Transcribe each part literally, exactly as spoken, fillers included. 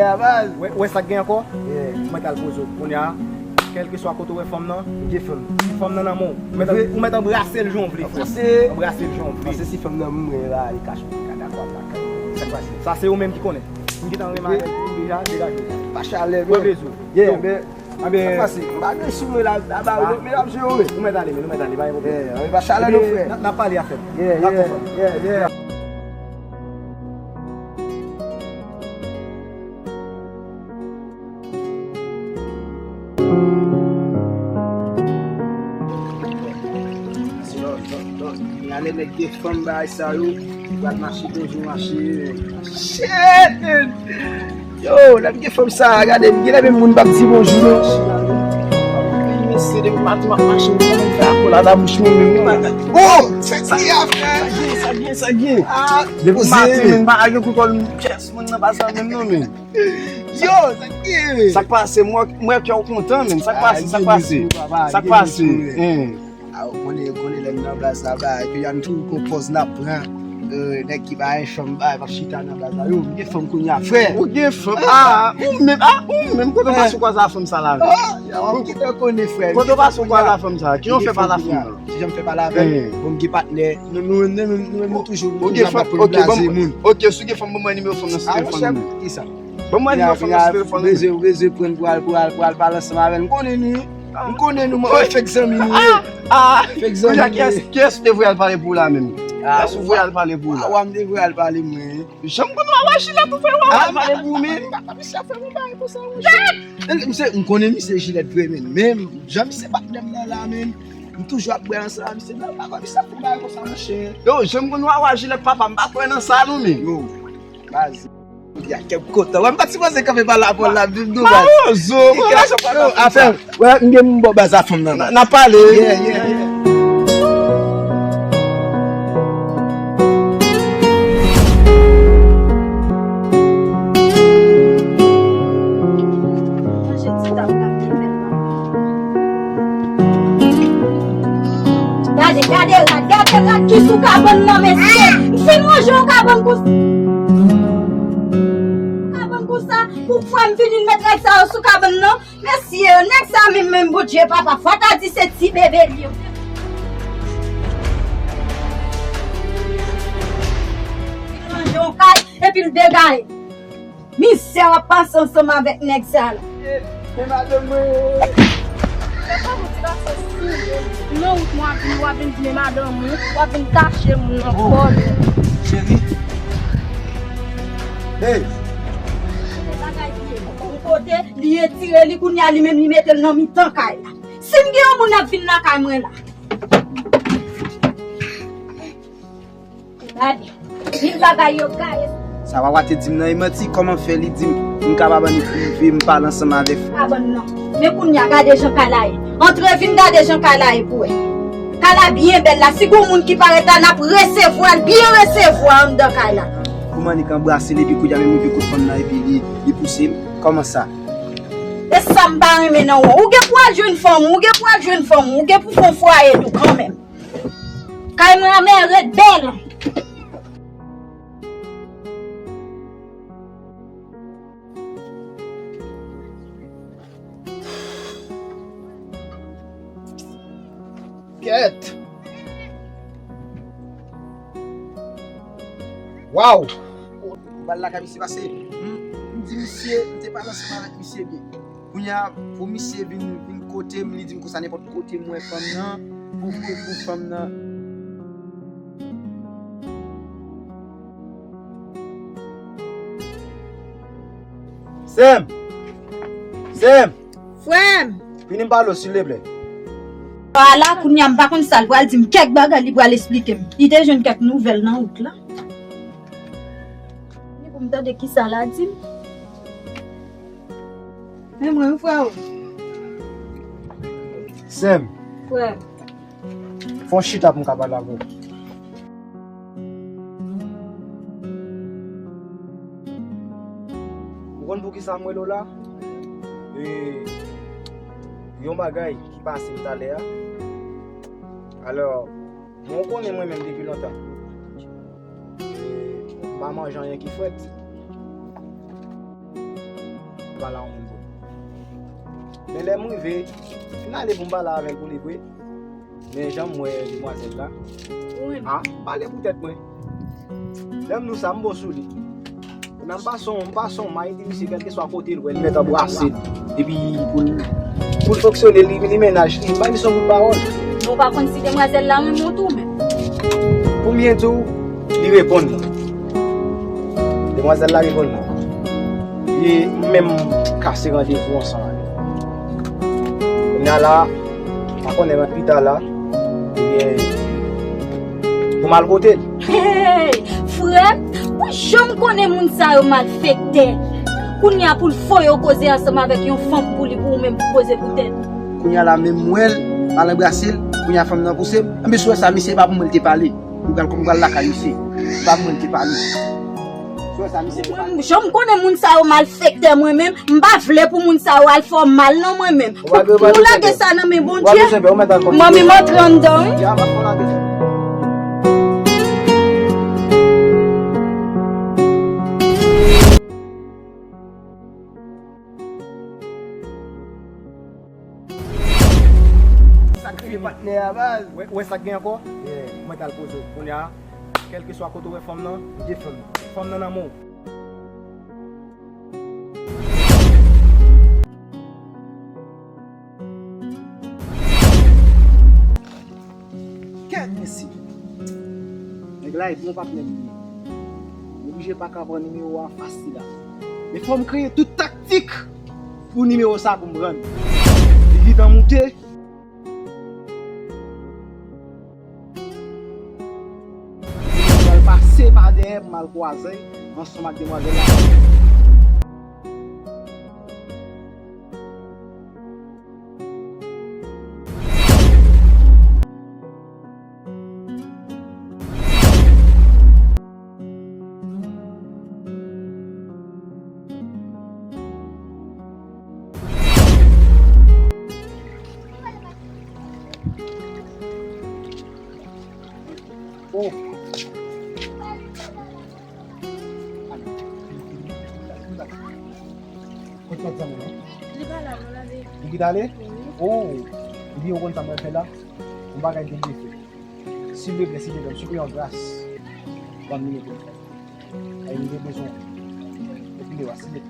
Ou wè, ou wè sa k gen ankò? Mwen t al poze w. Kounye a, kèlkeswa kote w wè fanm nan, gen fanm. Si fanm nan nan men w, ou mèt, ou mèt anbrase l jan w vle, frè. Anbrase l jan w vle. Paske si fanm nan mwen la, li ka chouke, li ka dakò, li ka kay. Sa k pase? Sa se ou menm ki konnen. M gentan renmen avèk ou deja, degaje w. Pa chalè, men. Pran plezi w. Yeah, men. Sa k pase? M pa gen sou mwen la, la ba yo, men ap jwe yo, wi. Ou mèt ale, men, ou mèt ale, pa gen pwoblèm. Yeah, pa chalè non, frè. N ap pale afè. Yeah, yeah, yeah, yeah. Gade nèg gen fanm bagay sa yo, pral mache bonjou mache. Shit, man. Yo, lè m gen fanm sa, gade, m genlè menm moun p ap di bonjou non. Mesye, depi maten m ap mache, m fè akolad a bouch mwen menm. Oh, sa k gen, sa k gen, sa k gen. Depi maten, men, m pa gen koutòl, m chèch moun nan pa sa menm non, men. Yo, sa k gen? Sa k pase? M wè, m wè kè w kontan, men. Sa k pase? Sa k pase? Sa k pase? Hein. A, ou konnen, ou konnen lè n nan baz la, ba, epi y a n toujou gon pòz n ap pran. Euh, nèg ki pa gen fanm, ba, p ap chita nan baz la. Yo, m gen fanm kounye a, frè. Ou gen fanm? Ah, ou menm, ah, ou menm, kote w pase w kwaze a fanm sa la, menm? Ah, w ap gentan konnen, frè. Kote w pase w kwaze a fanm sa? Kijan w fè pale a fanm nan? Kijan m fè pale avè l? Bon, m gen patnè. Nou, nou, nou, nou, nou toujou, nou toujou ap blaze moun. Ok, si w gen fanm, ban mwen nimewo fanm nan sou telefòn nan. Kisa? Ban mwen nimewo fanm nan sou telefòn nan. Ou bezwen, ou bezwen pran pou al, pou al, pou al pale ansanm avè l. M konnen nou. M konnen nou, mwen, fèk zanmi nou ye. Ah, ah. Fèk zanmi nou ye. Kiyès, kiyès ou te voye al pale pou ou la menm? Kiyès ou voye al pale pou ou la? Wa m te voye al pale mwen. Jan m konn w a Jilèt ou fè w al pale pou ou menm. Misye ap fè m yon bagay konsa, monchè. Misye, m konnen misye Jilèt vre, men, men jan misye patnè m nan la, men, m toujou ap bwè ansanm ak misye, men m pa kwè misye ap fè yon bagay konsa, monchè. Yo, jan m konn w a Jilèt, papa, m pa kwè nan sa non, men. Yo, baz. Kounye a kè m kontan. Wè, m pa t sipoze kanpe pa lapòl la, vin nou baz. Mawozo, yo, afè, wè, m gen m bò baz a fanm nan, baz. N a pale. Yeah, yeah, yeah. Manje ti tab la, Gade, gade rad, gade rad ki sou kabann nan, mesye. M fin ranje yon kabann konsa. Kabann konsa, pou fwa m vini met rad sa yo sou kabann nan. Mesye, nèg sa menm, menm Bondye papa, fò ta di se ti bebe li yo. Li ranje yon kay, epi l degaye. Mizè w ap pase ansanm avèk nèg sa la. Men madanm mwen. Se pa pou ti gason sou nan wout mwen w ap vin, w ap vin di men madanm ou, w ap vin tache moun nan kò l. Cheri. Hey. Yon kote, li etire li, kounye a li menm li mete l nan mitan kay la. Si m gen yon moun ap vin lakay mwen la. Gade, vin bagay yo gaye. Sa Wawa te di m nan e manti, kòman fè li di m m kapab annik rive m pale ansanm avèk. Kabann nan. Men kounye a, gade jan kay la ye. Antre, vin gade jan kay la ye pou wè. Kay la byen bèl la. Si gon moun ki parèt la, n ap resevwa l, byen resevwa anndan kay la. Pou m annik anbrase l, epi kounye a menm rive kot fanm nan, epi li, li pouse m. Kòman sa? E sa m pa renmen nan ou. Ou gen pou al jwenn fanm ou, ou gen pou al jwenn fanm ou, ou gen pou fè yon fwaye tou kanmenm. Kay mwen an men ret bèl. Kèt. Waw. M pral lakay misye pase. M, m di misye, m te pale ansanm avèk misye byen. Kounye a, pou misye vin, vin kote m, li di m konsa nenpòt kote m wè fanm nan, pou, pou, pou fanm nan. Sè m! Sè m! Frè m! Vini m pale w, silvouplè. Ala, kounye a m pa konn sa l pral di m, kèk bagay li pral esplike m. Li te jwenn kèk nouvèl nan wout la. Ni pou m tande kisa l a di m. Men mwen, wi, frè o. Sè m. Frè. Fè yon chita pou m ka pale avè w. Ou konn poukisa m rele w la? E, yon bagay ki pase m talè a. Alò, bon, ou konnen mwen menm depi lontan. E, m pa manje anyen ki frèt. pale a yon moun pou li. Men lè m rive, m fin ale pou m pale avè l pou li vre. Men jan m wè demwazèl la, a, m pale pou tèt mwen. Lè m di w sa, m bon sou li. Kounye a m pa son, m pa son, m pa ede misye kèlkeswa kote l wè, li mèt anbrase l. Epi pou l, pou l fonksyone, li, li mennaj li, m pa di se yon kout pawòl. Men w pa konn si demwazèl la renmen w tou menm. Pou m byen di w, li reponn mwen. Demwazèl la reponn mwen. Li menm kase randevou ansanm avè l. Kounye a la, m pa konnen nan pita la, ebyen, pou m al kote l. Hey! Frè m, pou jan m konnen moun sa yo malfektè. Kounye a pou l voye w koze ansanm avèk yon fanm pou li, pou ou menm pou koze pou tèt ou. Kounye a la menm m wè l, m al anbrase l, kounye a fanm nan pouse m. Anben si w wè sa, misye pa pou mwen l te pale. M pral, m pral lakay misye. Se pa pou mwen l te pale. Si w wè sa, misye te pale. Mwen, jan m konnen moun sa yo malfektè mwen menm, m pa vle pou moun sa yo al fè w mal non mwen menm. Ou pa, ou pa bezwen pè. Pou lage sa nan men Bondye. Ou pa bezwen pè, ou mèt al kòm. Manmi m antre anndan wi. Ya, m ap fè w lage sa. Sakrifye patnè a, baz. Wè, wè sa k gen ankò? Yeah. Mwen t al poze w. Kounye a, kèlkeswa kote w wè fanm nan, defann fanm nan nan men w. Kèt mesye. Nèg la e bon patnè m ye. M oblije pa ka pran nimewo a fasil la. Men fò m kreye tout taktik pou nimewo sa pou m pran l. Li gentan moute. M pral pase pa dèyè pou m al kwaze ansanm ak demwazèl la. Oh. Kot sòt zanmi w? Li pa la, non, l ale. Li kite ale? Wi. Oh. Ebyen, ou konn sa mwen fè la? Yon bagay m te vle fè. Silvouplè, silvouplè, m sipliye w gras. Ban m nimewo telefòn. Ay, m te bezwen w. Epi, silvouplè.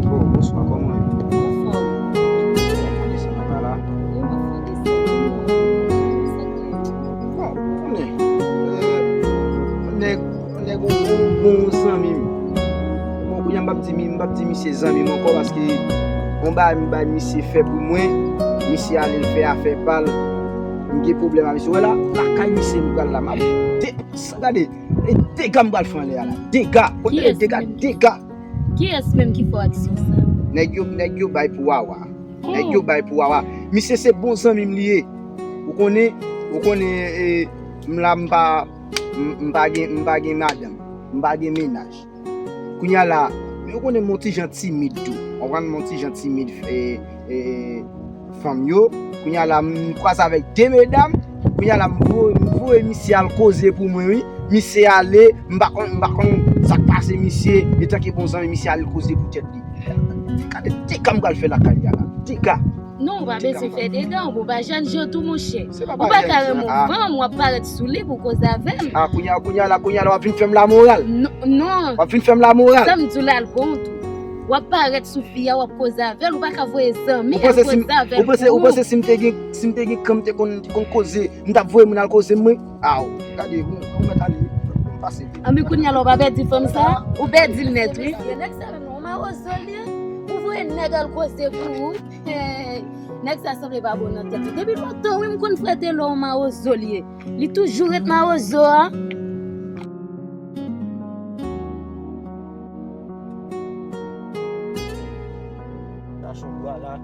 Bon, bonswa, kòman w ye? Anfòm. Kòman w ye, sa va la? Wi, m ap fè desann. Bon, ou konnen, euh, nèg, nèg yon bon, bon zanmi m. Bon, kounye a m p ap di mi-, m p ap di misye zanmi m ankò, paske yon bagay m bay misye fè pou mwen, misye ale l fè afè pa l, m gen pwoblèm ak misye. Wè la, lakay misye m pral la, m ap de-, sa, gade, e dega m pral fè anlè a la. Dega, kote dega, dega. Kiyès menm ki fè w aksyon sa? Nèg yo, nèg yo bay pou Wawa. Nèg yo bay pou Wawa. Misye se bon zanmi m li ye. Ou konnen, ou konnen, e, m la m pa, m, m pa gen, m pa gen madanm. M pa gen mennaj. Kounye a la, men ou konnen m yon ti jan timid tou. Konprann, m yon ti jan timid, e, e, fanm yo. Kounye a la, m kwaze avèk de medam. Kounye a la, m voye, m voye misye al koze pou mwen, wi. Misye ale, m pa konn, m pa konn sa k pase misye. Etanke bon zanmi, misye ale koze pou tèt li. Gade dega m pral fè lakay li a la. Dega. Non, ou pa bezwen fè dega, ou pa jèn jan tou, monchè. Ou pa ka renmen yon fanm, w ap parèt sou li pou koze avè l. A, kounye a, kounye a la, kounye a la, w ap vin fè m lamoral. Non, non. W ap vin fè m lamoral. Sa m di w la, l bon tou. W ap parèt sou fi a, w ap koze avè l, ou pa ka voye zanmi al koze avè l pou ou. Ou panse si m te gen, si m te gen kan m te konn, konn koze, m t ap voye moun al koze mwen? Aw, gade, ou mèt ale, m pase. Anben kounye a la, ou pa pèdi fanm sa? Ou pèdi l nèt, wi. Nèg sa menm, non, mawozo li ye. Ou voye nèg al koze pou ou. Hey, nèg sa sanble pa bon nan tèt li. Depi lontan, wi, m konn frè Telor mawozo li ye. Li toujou ret mawozo a. Sa chanbwa la.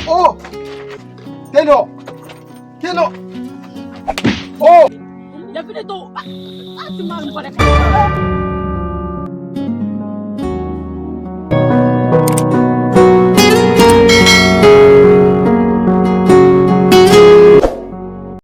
Oh! Telor! Telor! Oh! Lè fini tou, ah, ah, ti mari m pale.